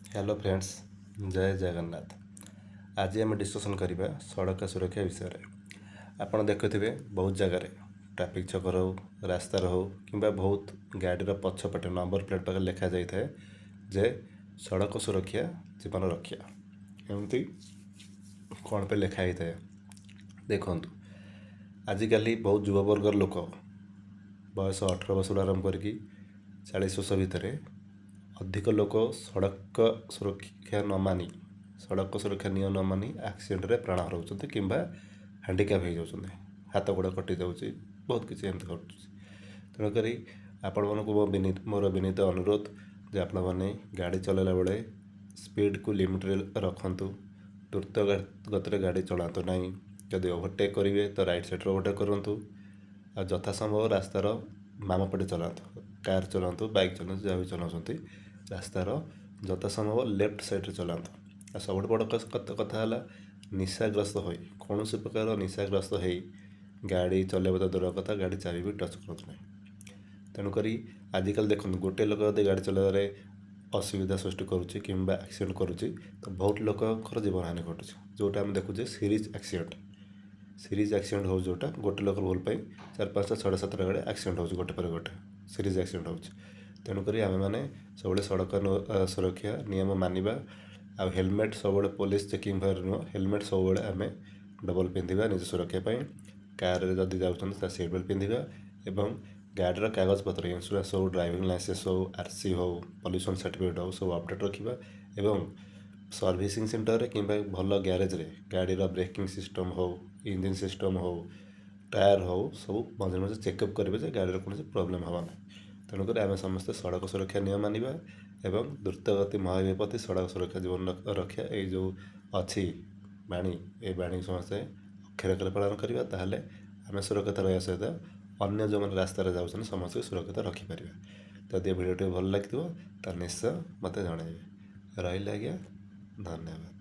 Hello friends, ଜୟ ଜଗନ୍ନାଥ। ଆଜି ଆମେ discussion କରିବା ସଡ଼କ ସୁରକ୍ଷା ବିଷୟରେ। ଆପଣ ଦେଖୁଥିବେ ବହୁତ ଜାଗାରେ ଟ୍ରାଫିକ୍ ଛକରେ ହେଉ, ରାସ୍ତାରେ ହେଉ କିମ୍ବା ବହୁତ ଗାଡ଼ିର ପଛପଟେ ନମ୍ବର ପ୍ଲେଟ୍ ପାଖରେ ଲେଖାଯାଇଥାଏ ଯେ ସଡ଼କ ସୁରକ୍ଷା ଜୀବନ ରକ୍ଷା। ଏମିତି କ'ଣ ପାଇଁ ଲେଖା ହେଇଥାଏ? ଦେଖନ୍ତୁ, ଆଜିକାଲି ବହୁତ ଯୁବବର୍ଗର ଲୋକ ବୟସ 18 ବର୍ଷରୁ ଆରମ୍ଭ କରିକି 40 ବର୍ଷ ଭିତରେ ଅଧିକ ଲୋକ ସଡ଼କ ସୁରକ୍ଷା ନ ମାନି, ସଡ଼କ ସୁରକ୍ଷା ନିୟମ ନ ମାନି ଆକ୍ସିଡେଣ୍ଟରେ ପ୍ରାଣ ହରାଉଛନ୍ତି କିମ୍ବା ହ୍ୟାଣ୍ଡିକ୍ୟାପ୍ ହେଇଯାଉଛନ୍ତି, ହାତ ଗୋଡ଼ କଟିଯାଉଛି, ବହୁତ କିଛି ଏମିତି ଘଟୁଛି। ତେଣୁକରି ଆପଣମାନଙ୍କୁ ମୋର ବିନୀତ ଅନୁରୋଧ ଯେ ଆପଣମାନେ ଗାଡ଼ି ଚଲାଇଲା ବେଳେ ସ୍ପିଡ଼କୁ ଲିମିଟରେ ରଖନ୍ତୁ, ଦ୍ରୁତ ଗତିରେ ଗାଡ଼ି ଚଳାନ୍ତୁ ନାହିଁ। ଯଦି ଓଭରଟେକ୍ କରିବେ ତ ରାଇଟ୍ ସାଇଡ଼୍ରେ ଓଭରଟେକ୍ କରନ୍ତୁ ଆଉ ଯଥା ସମ୍ଭବ ରାସ୍ତାର ବାମ ପଟେ ଚଲାନ୍ତୁ। କାର୍ ଚଲାନ୍ତୁ, ବାଇକ୍ ଚଲାନ୍ତୁ, ଯାହା ବି ଚଲାଉଛନ୍ତି, ରାସ୍ତାର ଯଥା ସମ୍ଭବ ଲେଫ୍ଟ ସାଇଡ଼୍ରେ ଚଲାନ୍ତୁ। ଆଉ ସବୁଠୁ ବଡ଼ କଥା ହେଲା, ନିଶାଗ୍ରସ୍ତ ହୋଇ, କୌଣସି ପ୍ରକାର ନିଶାଗ୍ରସ୍ତ ହେଇ ଗାଡ଼ି ଚଲାଇବା ତ ଦୂର କଥା, ଗାଡ଼ି ଚାବି ବି ଟଚ୍ କରନ୍ତୁ ନାହିଁ। ତେଣୁକରି ଆଜିକାଲି ଦେଖନ୍ତୁ, ଗୋଟେ ଲୋକ ଯଦି ଗାଡ଼ି ଚଲାଇବାରେ ଅସୁବିଧା ସୃଷ୍ଟି କରୁଛି କିମ୍ବା ଆକ୍ସିଡେଣ୍ଟ କରୁଛି ତ ବହୁତ ଲୋକଙ୍କର ଜୀବନ ହାନି ଘଟୁଛି। ଯେଉଁଟା ଆମେ ଦେଖୁଛେ ସିରିଜ୍ ଆକ୍ସିଡେଣ୍ଟ, ସିରିଜ୍ ଆକ୍ସିଡେଣ୍ଟ ହେଉଛି, ଯେଉଁଟା ଗୋଟେ ଲୋକର ଭୁଲ ପାଇଁ ଚାରି ପାଞ୍ଚଟା, ଛଅଟା, ସାତଟା ଗାଡ଼ି ଆକ୍ସିଡେଣ୍ଟ ହେଉଛି, ଗୋଟେ ପରେ ଗୋଟେ ସିରିଜ୍ ଆକ୍ସିଡେଣ୍ଟ ହେଉଛି। ତେଣୁକରି ଆମେମାନେ ସବୁବେଳେ ସଡ଼କ ସୁରକ୍ଷା ନିୟମ ମାନିବା ଆଉ ହେଲମେଟ୍ ସବୁବେଳେ, ପୋଲିସ ଚେକିଂ ଭୟରେ ନୁହଁ, ହେଲମେଟ୍ ସବୁବେଳେ ଆମେ ଡବଲ୍ ପିନ୍ଧିବା ନିଜ ସୁରକ୍ଷା ପାଇଁ। କାରରେ ଯଦି ଯାଉଛନ୍ତି ତା ସିଟ୍ ବେଲ୍ଟ ପିନ୍ଧିବା ଏବଂ ଗାଡ଼ିର କାଗଜପତ୍ର, ଇନ୍ସୁରାନ୍ସ ହେଉ, ଡ୍ରାଇଭିଂ ଲାଇସେନ୍ସ ହେଉ, ଆର୍ ସି ହେଉ, ପଲ୍ୟୁସନ୍ ସାର୍ଟିଫିକେଟ୍ ହେଉ, ସବୁ ଅପଡ଼େଟ୍ ରଖିବା ଏବଂ ସର୍ଭିସିଂ ସେଣ୍ଟରରେ କିମ୍ବା ଭଲ ଗ୍ୟାରେଜରେ ଗାଡ଼ିର ବ୍ରେକିଂ ସିଷ୍ଟମ୍ ହେଉ, ଇଞ୍ଜିନ୍ ସିଷ୍ଟମ୍ ହେଉ, ଟାୟାର ହେଉ, ସବୁ ମଝିରେ ମଝିରେ ଚେକଅପ୍ କରିବେ ଯେ ଗାଡ଼ିର କୌଣସି ପ୍ରୋବ୍ଲେମ୍ ହେବ ନାହିଁ। ତେଣୁକରି ଆମେ ସମସ୍ତେ ସଡ଼କ ସୁରକ୍ଷା ନିୟମ ମାନିବା ଏବଂ ଦ୍ରୁତଗତି ମହାବିପତ୍ତି, ସଡ଼କ ସୁରକ୍ଷା ଜୀବନ ରକ୍ଷା, ଏଇ ଯେଉଁ ଅଛି ବାଣୀ, ଏ ବାଣୀକୁ ସମସ୍ତେ ଅକ୍ଷରେ ଅକ୍ଷରେ ପାଳନ କରିବା। ତାହେଲେ ଆମେ ସୁରକ୍ଷିତ ରହିବା ସହିତ ଅନ୍ୟ ଯେଉଁମାନେ ରାସ୍ତାରେ ଯାଉଛନ୍ତି ସମସ୍ତଙ୍କୁ ସୁରକ୍ଷିତ ରଖିପାରିବା। ଯଦି ଏ ଭିଡ଼ିଓଟି ଭଲ ଲାଗିଥିବ ତାହେଲେ ନିଶ୍ଚୟ ମୋତେ ଜଣାଇବେ। ରହିଲି ଆଜ୍ଞା, ଧନ୍ୟବାଦ।